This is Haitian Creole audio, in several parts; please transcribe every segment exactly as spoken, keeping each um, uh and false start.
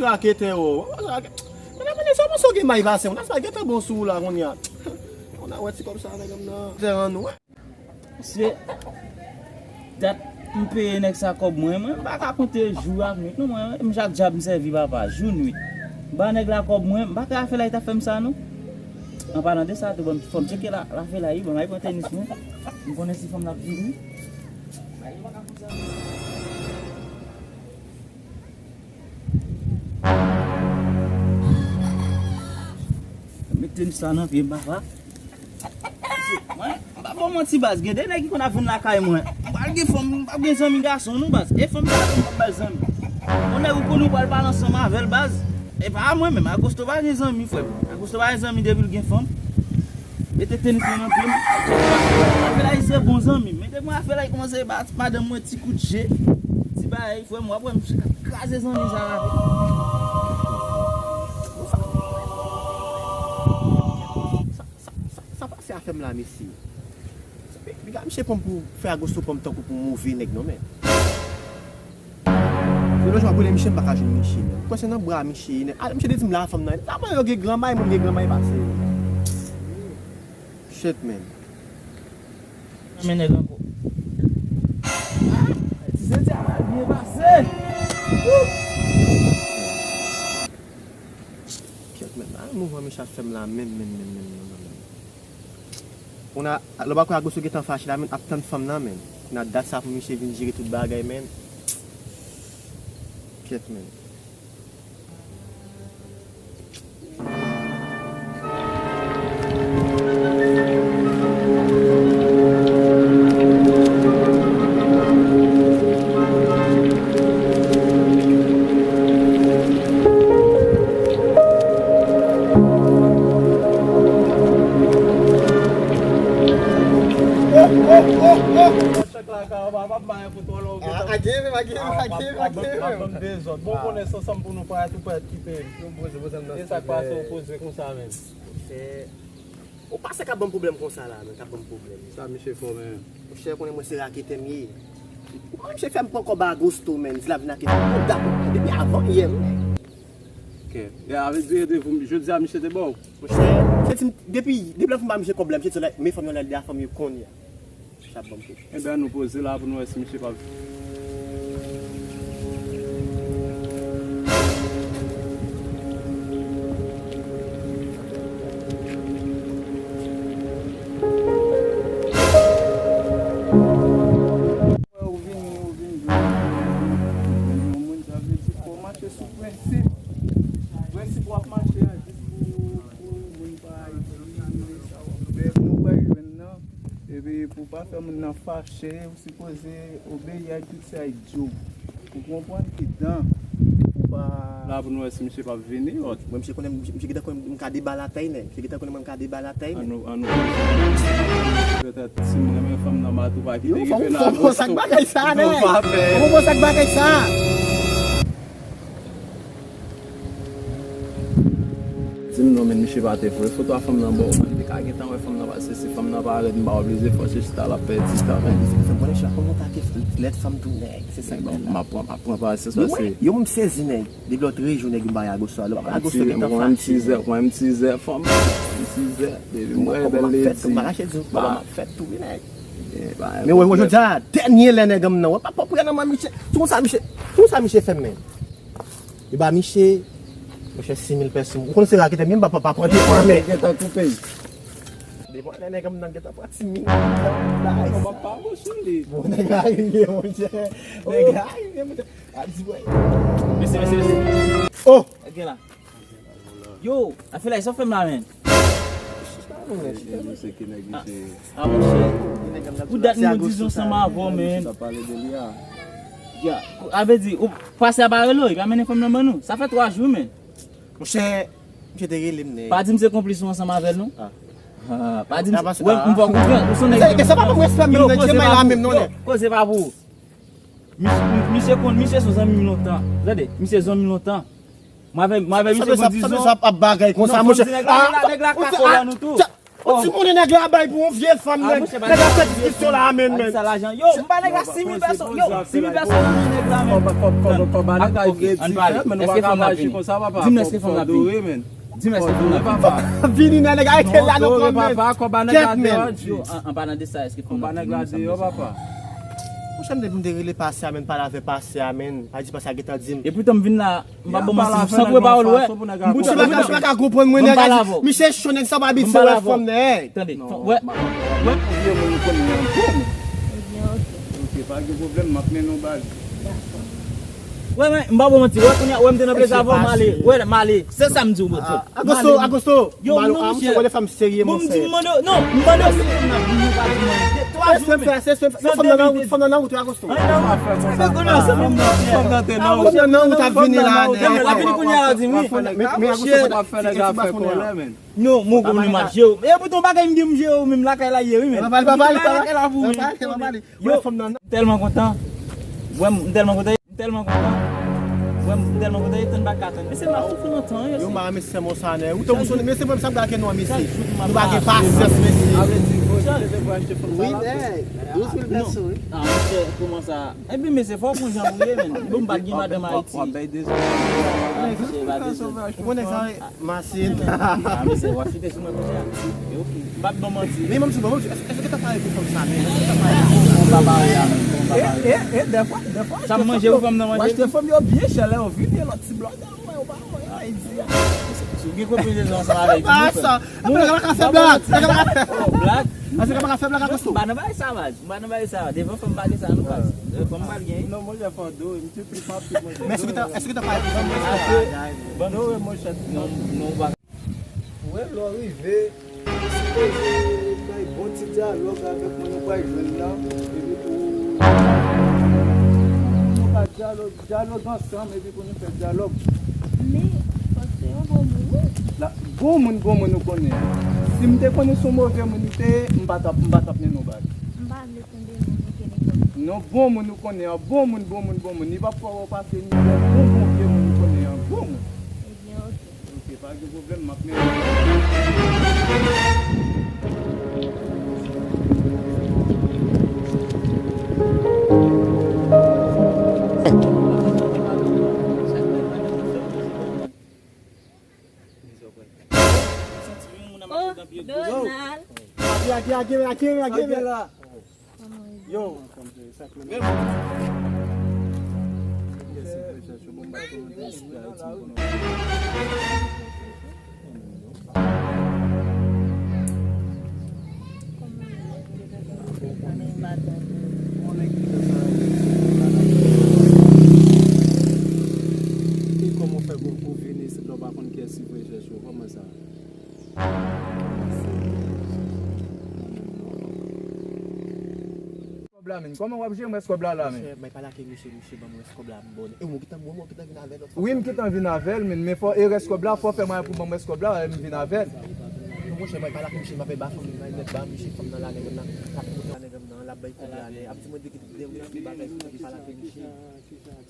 Raketè, o. Mwen, mwen, se kòman sa w gen may pase m? Sa gentan bon sou ou la kounye a. On a wè ti kòb sa nèg m nan. Fè an nou. Se dat m peye nèg sa kòb mwen, mwen m pa ka konte jou ak nwit non, mwen menm chak djab m sèvi papa, jou nwit. M ba nèg la kòb mwen, m pa ka fè la li ta fè m sa non. An palan de sa tou, bon, fò m tcheke la, la fè la wi, bon, m al pran tenis mwen. M konnen si fanm la ap vini. Met tenis la nan pye m papa. Mwen, m pa ba w manti baz, gen de nèg ki konn ap vin lakay mwen. M pral gen fanm, m p ap gen zanmi gason non baz. E fanm sa m p ap bay zanmi. Yon nèg ou konnen ou pral pale ansanm avè l baz. E pa mwen menm, Agosto pa gen zanmi frè m. Agosto pa gen zanmi depi l gen fanm. Mete tenis mwen nan pye m. Afè la se bon zanmi m. Depi mwen afè la kòmanse ba madanm mwen ti kout je, ti bagay, frè m, w ap wè m kraze zanmi sa la. Sa, sa, sa, sa pase afè m la, mesye. Piga misye pran m pou fè Agosto pran m tankou pou move nèg non, men. Yon lòt jou m ap rele misye, m pa ka jwenn misye, men. Ou kwè se nan bra misye ye, nèg. Ah, misye te di m la fanm nan. Sa mwen yo gen gran may, mwen gen gran may pase yo. Shit, man. Men nèg ankò. Ah, ti senti a pral byen pase. Woo! Kèt, men. Ah, mouvman misye ap fè m la, men, men, men, men, men, men, men. Kounye a, lè w pa kwè Agosto gentan fache la, men, ap tann fanm nan, men. Kounye a dat sa pou misye vin jere tout bagay, men. Kèt, men. Chak la ka, w ap bay pou twò lè w gentan. Ah, I give him, I give him, I give him, I give him. Ban m dezòd. Bon, konnen se ansanm pou nou parèt, ou parèt kite m. E sa k pase w poze konsa menm? Ou pa se k ap ban m pwoblèm konsa la, men k ap ban m pwoblèm. Sa misye fò, men. Monchè, konnen mwen se raketè m ye. Ou pa wè misye fè m pran kòb Agosto, men, di l ap vin rakete m. Mwen dakò depi avan yè, men. Ok. E a vle di, e de vou, jodi a misye te ba w? Monchè, se ti m, depi, depi lè m ba misye kòb la, misye di men fanm yo lè de a fanm yo kounye a. Sa bon pou. Enben, nou poze la pou nou wè si misye p ap. Ou vini, ou vin jwenn yon moun, sa vle di fò w mache sou prensip. Prensip w ap mache a, jis pou, pou moun pa di sa w ap fè, nou pa jwenn nan. Epi pou pa fè moun nan fache, ou sipoze obeyi ak tout sa y di w. Ou konprann? Ki dan ou pa. La pou nou wè si misye p ap vini, ot. Mwen, misye konnen, misye, misye gentan konnen m ka debal atè, nèg. Misye gentan konnen mwen m ka debal atè, nèg. Ann nou, ann nou. Petèt, si m renmen fanm nan, m a tou pa kite rive nan Agosto. Fò m konn sa k bagay sa, nèg. Fò m konn sa k bagay sa. Di m non, men misye pa te voye foto a fanm nan ba w, man. Li ka gentan wè fanm nan, paske si fanm nan parèt, m pa oblije fòse chita, l ap pèdi tan, men. Fè m konnen chita, kòman w ta ke lèt fanm tou, nèg? Se sa k bèl la. M ap pran, m ap pran pasyans, paske yo, mwen, m sezi, nèg. Depi lòt rejyon, nèg, m bay Agosto a. Lè w ap Agosto gentan fache. Mwen m tizè, mwen m tizè fanm. M tizè, depi m wè bèl ledi. M ap fèt tou, m ap fèt tou, wi, nèg. Men wè, jodi a, dènye lè nèg an m nan, wè, pa, pa, pa, nan men misye. Tou sa misye, tou sa misye fè m, men. Li ba misye, monchè, sis mil pèso. Ou konn se raketè m ye, m pa, pa, pa pran devan, men. Gentan koupe. Devan, nèg an m nan gentan pran ti mil. Nice. Bon, nèg la rive, monchè. Nèg la rive, monchè. A di, wè. Mèsi, mèsi, mèsi. Oh! Ok la. Yo, afè la, sa w fè m la, men? Ah, monchè. Pou dat nou di zon ansanm avè w, men. Ya, a vle di, ou pase a pa rele w, epi a mennen fanm nan ban nou. Sa fè twa jou, men. Monchè, misye te rele m, nèg. Pa di m se konplis ou ansanm avè l, non. Ah. Ah, pa di m se, wè, m pa konprann. Ou se yon nèg. Sa pa pou respè m, nèg, se may la menm, non, nèg. Koze pa pou ou. Misye, misye konn, misye se yon zanmi m lontan. Tande, misye zanmi m lontan. Mwen avè, mwen avè misye konn dizon. Sa ap bagay konsa, monchè. Nèg la, nèg la ka kole nou tou. Ou ti moun nèg la bay pou yon vye fanm, nèg. Nèg la fè diskisyon la, men, men. Sa lajan. Yo, m ba nèg la sis mil pèso. Yo, sis mil pèso, m ba nèg la, men. Kòb, kòb, kòb, kòb a nèg la, ok, ann pale. Èske fanm nan vini? Di m èske fanm nan vini. Di m èske fanm nan vini. Vini nan nèg a ete la, non, kòb, men. Kèt, men. Yo, an, an palan de sa, èske fanm nan vini? Monchè, m te, m te rele pase a, men, pale avè pase a, men. Pa di pase a gentan di m. Epoutan m vin la, M pa ban manti, san koupe pawòl ou, wè. Misye pa ka, misye pa ka konprann mwen, nèg la di, misye cho, nèg sa pa abitye wè fanm nan, hey. Tande, wè, wè. Ou vye moun ou konnen an bon. Ebyen, ok. Ok, pa gen pwoblèm, m ap mennen w bal. Wè, men, m pa ban manti, wè, kounye a, wè, m te nan plezi avè w, m ale, wè, m ale. Se sa m di w, bro. Agosto, Agosto. Yo, non, monchè. Bon, m di m mande, non, m mande si fanm nan vini, ou pa di mwen. Twa jou, men. Se fanm nan nan wout, fanm nan nan wout, Agosto. Fanm nan nan wout ap vini la, nèg. Ap vini kounye a, di m wi. Men, men Agosto, w ap fè nèg la fè kòlè, men. Non, mwen konn match yo. E poutan w pa ka di m jere ou menm lakay la ye, wi, men. Lakay la pou ou, men. Yo, m tèlman kontan. Wè, m tèlman kontan. M tèlman kontan. Wè, m tèlman kontan, e tann pa ka tann. Mesye, m ap soufri lontan, wi, mesye. Yo, m pa renmen sèmon sa, nèg. Ou te konn sonn, mesye, mwen, sa m gade nou, mesye. Nou pa gen pasyans, mesye. Wi, nèg. Douz mil pèso, wi. Ah, monchè, kòman sa? Epi, mesye, fò w konn jan pou ye, men. Bon, m pa t gen madanm Ayiti. W ap bay de zòn. Ah, mesye, pa de zòn. Ou konnen sa, wi. Masin. Ah, mesye, w ap chite sou mwen kounye a. E ok. M p ap ban manti. Men, menm si, bon, èske, èske w ta pare pou fanm sa, men? Èske w ta pare pou fanm sa? M pa pare a, men. M pa pare. E, e, e, dèfwa, dèfwa, sa m manje pou fanm nan manje. W achte fanm yo byen chè lè yo vini, e lòt ti blòdè, ou wè, yo pa wè, Ayiti a. Si w gen konbinezon ansanm avèk nou, frè. Sa, nèg la pa ka fè blag. Nèg la pa ka fè blag. Agosto. M pa nan bagay sa, baz. M pa nan bagay sa. Devan fanm, m pa gen sa, non, baz. Devan fanm, m pa t gen. Non, monchè, fò do, m te pli pa pli, monchè. Men èske w ta, èske w ta pare pou fanm nan? Apre, non, monchè. Non, non, pa. Ou wè, lè w rive, ou sipoze bay bon ti dyalòg avèk moun ou pral jwenn nan, epi pou nou ka dyalòg, dyalòg ansanm, epi pou nou fè dyalòg. Men, fò se yon bon moun, wi. La, bon moun, bon moun ou konnen an. Si m te konnen se yon move moun li te ye, m pa t ap, m pa t ap mennen w bal. M pa vle tande non, oke, nenpòt. Non, bon moun ou konnen an, bon moun, bon moun, bon moun. Li p ap fè w pase mizè, bon, bon vye moun ou konnen an, bon moun. Ebyen, oke. Ok, pa gen pwoblèm, m ap mennen. Oh, Donald. Agi, agi, agi, agi, agi, agi. Yo. Kòman w fè pou, pou vin isit la, w pa konn kiyès ki voye chèche w? Kòman sa? Kòb la, men. Kòman w ap jere m rès kòb la, la, men? Monchè, mwen pale ak misye, misye ban mwen rès kòb la, m bon. E ou gentan, ou gentan vin avè l lòt fwa? Wi, m gentan vin avè l, men, men fò, e rès kòb la, fò w fè mwayen pou ban m rès kòb la, m vin avè l. Non, monchè, mwen pale ak misye, m ap ba fanm nan, nèg ba misye fanm nan la, nèg nan, ap moute la, nèg nan, l ap bay kòb la, nèg ap di mwen de, de, de bagay, m pale ak misye.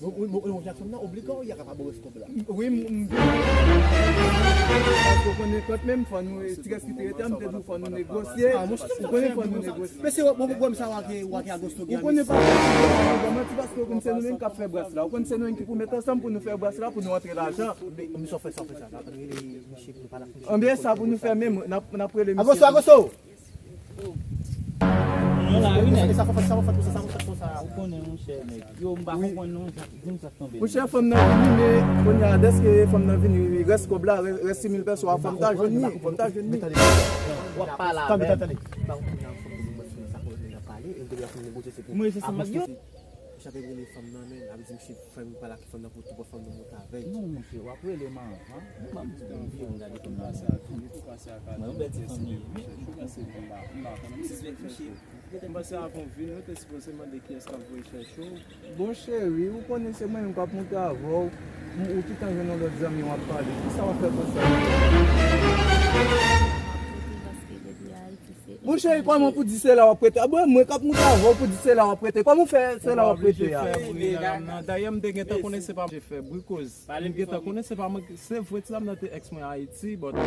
Bon, wi, bon, wi, ak fanm nan, obligatorman, y a kapab rès kòb la. Wi, m, m, paske w konnen kòt menm, fò nou, ti rès ki te rete a, m te di w fò nou negosye. Ou konnen fò nou negosye. Men se wè, bon, bon, sa w ake, w ake Agosto gen. Ou konnen pa, bon, manti, paske ou konn se nou menm k ap fè bras la. Ou konn se nou menm ki pou met ansanm pou nou fè bras la, pou nou antre lajan. Men, men sa w fè, sa w fè sa. N ap rele misye pou nou pale ak misye. Anben, sa pou nou fè menm, n ap, n ap rele misye. Agosto, Agosto! Non, la, wi, nèg. Sa fè, sa fè, sa fè konsa, sa fè konsa. Ou konnen, monchè, nèg. Yo, m pa konprann, non, di m sa k tonbe. Monchè, fanm nan vini, men kounye a, dèske fanm nan vini, rès kòb la, rès, rès sis mil pèso a, fò m ta jwenn li, fò m ta jwenn li. W ap pale avè l. Mwen, se sa m ap di. Misye ap rele fanm nan, men, ap di misye fè m pale ak fanm nan pou tou, pou fanm nan monte avè l. Non, monchè, w ap rele m avan. Ban m ti tan, ban m gade fanm nan. Mwen, yon bèl ti fanm li ye, wi. M sispèk misye. M panse avan w vini, ou te sipoze mande kiyès k ap voye chèche w. Bon, cheri, ou konnen se mwen menm k ap monte avè w. Ou, ou gentan jwenn yon lòt zanmi w ap pale. Kisa w ap fè konsa? Monchè, kòman pou di se la w ap rete? A, bon, mwen k ap moute avè w pou di se la w ap rete. Kòman w fè se la w ap rete a? Dayè, m te gentan konnen se pa mwen ki fè bri koz. M gentan konnen se pa mwen ki, se vre ti dam nan te èks mwen Ayiti, but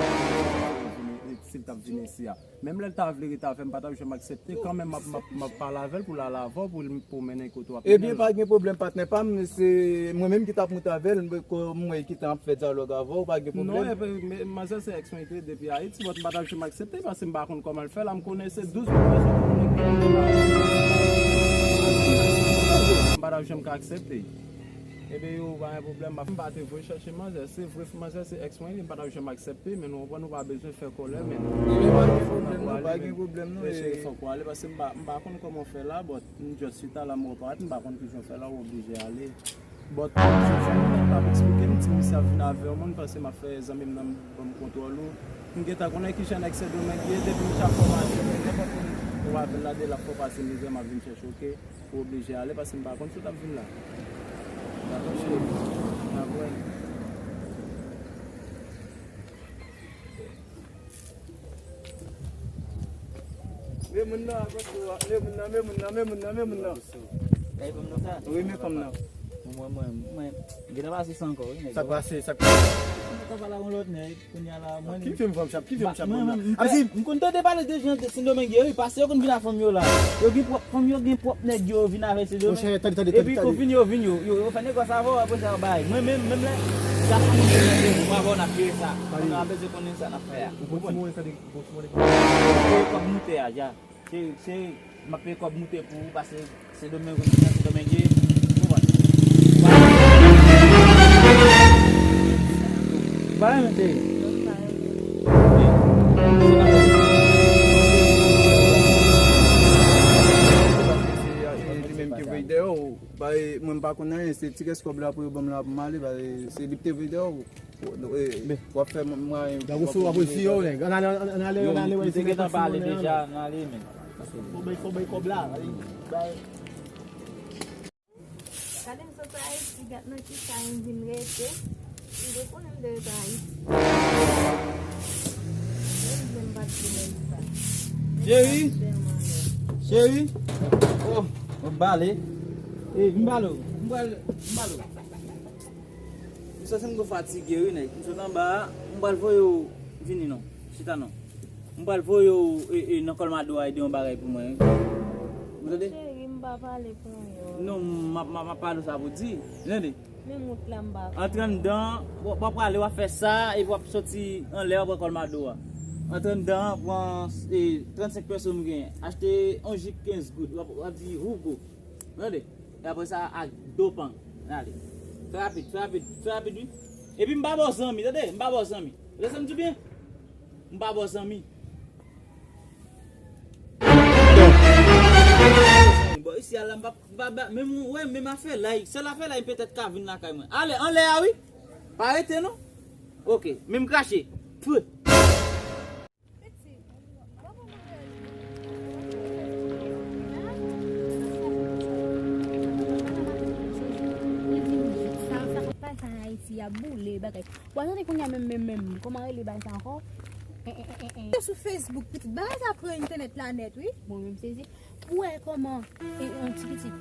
si l t ap vin isi a. Menm lè l ta vle rete avè m, m pa t ap janm aksepte. Kanmenm, m ap, m ap, m ap pale avè l pou l al avè w, pou l, pou w mennen l kote w ap mennen l. Ebyen, pa gen pwoblèm, patnè pa m. Se mwen menm ki t ap monte avè l. Mwen ki t ap fè dyalòg avè w, pa gen pwoblèm. Non, epi, men, manzè se èks mwen ki te depi Ayiti, but m pa t ap janm aksepte, paske m pa konn kòman l fè la. M konnen se douz moun pèsòn ki konnen ki m pa t ap janm ka aksepte. Ebyen, yo, pa gen pwoblèm, m pa te voye chèche manzè. Se vre, manzè se èks mwen, li, m pa t ap janm aksepte, men nou konprann, nou pa bezwen fè kòlè, men nou pa gen pwoblèm, non, pa gen pwoblèm, non. Men cheri, fòk ou ale, paske m pa, m pa konn kòman w fè la, but m just chita la, m reparèt, m pa konn kijan w fè la, ou oblije ale. But, se zanmi m nan k ap eksplike m, di misye ap vin avè yon moun, paske m ap fè zanmi m nan ban m kontwòl ou. M gentan konnen kijan nèg Sendomeng ye, depi m chak fwa m ale, nenpòt moun ou avè l la, de l ap fè w pase mizè, m ap vin chèche w, oke? Ou oblije ale paske m pa konn si w t ap vin la. Dakò, cheri. N ap wè. Men moun nan, men moun nan, men moun nan, men moun nan, men moun nan. Wi, men fanm nan. Mwen, mwen, mwen, gentan pase san ankò, wi, nèg yo. Sa k pase, sa k pase. Mwen gentan pale ak yon lòt nèg. Kounye a la, mwen. Ki fè m fanm chap? Ki fè m chap? Mwen, mwen, m konn tande pale de jan de Sendomeng yo, wi, paske yo konn vin ak fanm yo la. Yo gen pwòp fanm yo, gen pwòp nèg yo vin avè Sendomeng. Monchè, tande, tande, tande, tande. Epi kou vin yo vin yo, yo, yo fè negòs avè w, apre sa yo bay. Mwen menm, menm lè, gason m gen randevou, mwen avè w n ap jere sa. Tande. Mwen ap bezwen konnen sa n ap fè a. Ou konn ti monnen, tande, ou konn ti monnen. Ou konn kòb moutè a, ja. Se, se, m ap peye kòb moute pou ou, paske Sendomeng, Sendomeng ye, ou konprann? Ou pa renmen, cheri? Li menm ki voye dèyè w, bay, mwen m pa konn anyen, se ti rès kòb la pou yo ban m la pou m ale, bay, se li ki te voye dèyè w. W ap fè mwen. Jan w sou w ap refiye w, nèg. Ann ale, ann ale, ann ale, ann ale, wè, se gentan pale deja, ann ale, men. Fò bay, fò bay kòb la, bay. Gade m sot Ayiti, gad nan ki sa m vin rete. M te konnen m te rete Ayiti. Menm jan m pa t vin Ayiti. Cheri, cheri, oh, m bale. Eh, m bale w, m bale, m bale w. M santi m gon fatige wi nèg. M sot anba a, m pral voye w vini non. Chita non. M pral voye w e, e, nan Kòlmado a ede yon bagay pou mwen wi. Ou tande? Cheri, m pa pale pou yon. Non, m ap, m ap, m ap pale w sa pou di. Tande? Men wout la m pa. Antre anndan, w ap, w ap prale, w ap fè sa, epi w ap soti anlè, w ap pran Kòlmado a. Antre anndan, pran, e, trannsenk peso m genyen. Achte yon jip kenz goud. W ap, w ap di Hugo. Tande? E apre sa, ak Dopan. Ale. Fè rapid, fè rapid, fè rapid, wi. Epi m pa ba w zanmi, tande? M pa ba w zanmi. Ou tande sa m di w byen? M pa ba w zanmi. Bon, isi a la, m pa, m pa, m pa, menm, wè, menm afè la, sèl afè la, m petèt ka vin lakay mwen. Ale, anlè a, wi. Pa rete, non. Ok, men m krache. Pfff. Sa, sa k ap pase an Ayiti a boule bagay. Bon, tande kounye a menm, menm, menm. Kòman rele bagay sa ankò? En, en, en, en. Sou Facebook, pitit bagay sa pran entènèt la nèt, wi. Bon, menm sezi. Ou wè kòman, e, yon ti pitit,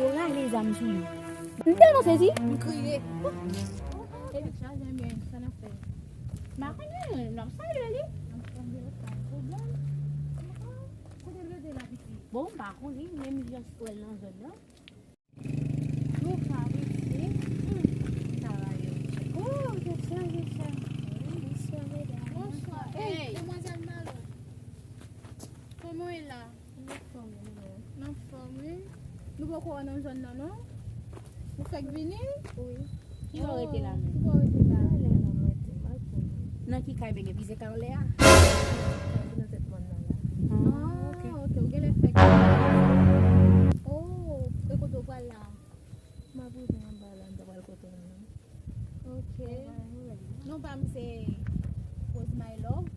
yo rale zam sou li. M tèlman sezi, m kriye. Epi chaje men, sa n ap fè? M pa konnen, n ap salye li. N ap salye, pa gen pwoblèm. Kote l rete la, pitit? Bon, m pa konnen, men m just wè l nan zòn nan. Yo ka rete. Hmm, travayè. Oh, se sa, se sa. Bonswa, medam. Bonswa. Ey, demwazèl Malo. Kòman w ye la? Anfòm, wi. Anfòm, wi. Nou poko wè w nan zòn nan, non? Ou fèk vini? Wi. Ki bò w rete la menm? Ki bò w rete la? Anlè la, mwen rete, mwen rete. Nan ki kay bene pize kay anlè a? Kay ki nan tèt mòn nan la. Ah, ok. Ou genlè fèk. Oh, e kote w pral la? M ap rive anba la, m ta pral kote w menm. Ok. Non pa m se Rose My Love.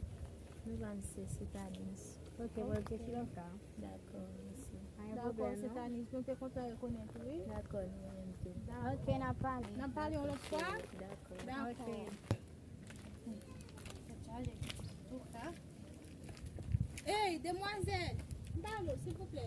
Non pa m se Sitanis. Ok, bon, ok, chita w ka. Dakò, mèsi. Pa gen pwoblèm, non. Dakò, Sitanis, nou te kontan rekonèt ou, wi. Dakò, nou menm tou. Dakò. Ok, n ap pale. N ap pale yon lòt fwa? Dakò. Dakò. Ok. Tèt chaje. Ey, demwazèl! M pale w, silvouplè.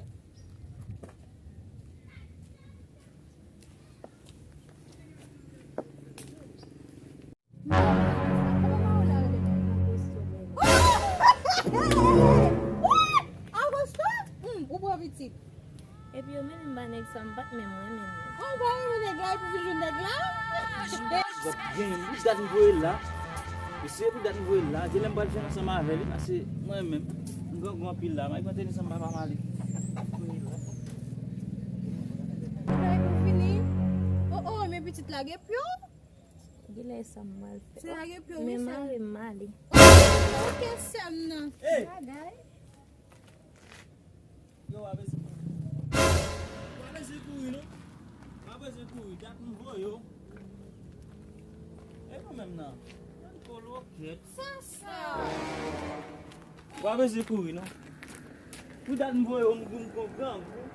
Epi yo mennen m ba nèg sa, m pa t menm renmen l. Ou pa renmen nèg la epi w vin jwenn nèg la? Gen pou dat m voye l la. E se pou dat m voye l la. Gen lè m pral fè ansanm avè l wi, paske mwen menm, m grangou anpil la. M al pran tenis anba pa m ale. Bagay pou fini. Oh oh, men pitit la gen pyon. Gen lè sa m pral fè. Se la gen pyon wi. Men mare m ale. Ok sè m nan. Bagay. Yo, pa bezwen kouri. Pa bezwen kouri non. Pa bezwen kouri. Dat m voye w. E kanmenm nan. Yon kolokèt. Sa sa. Pa bezwen kouri non. Pou dat m voye w, m grangou.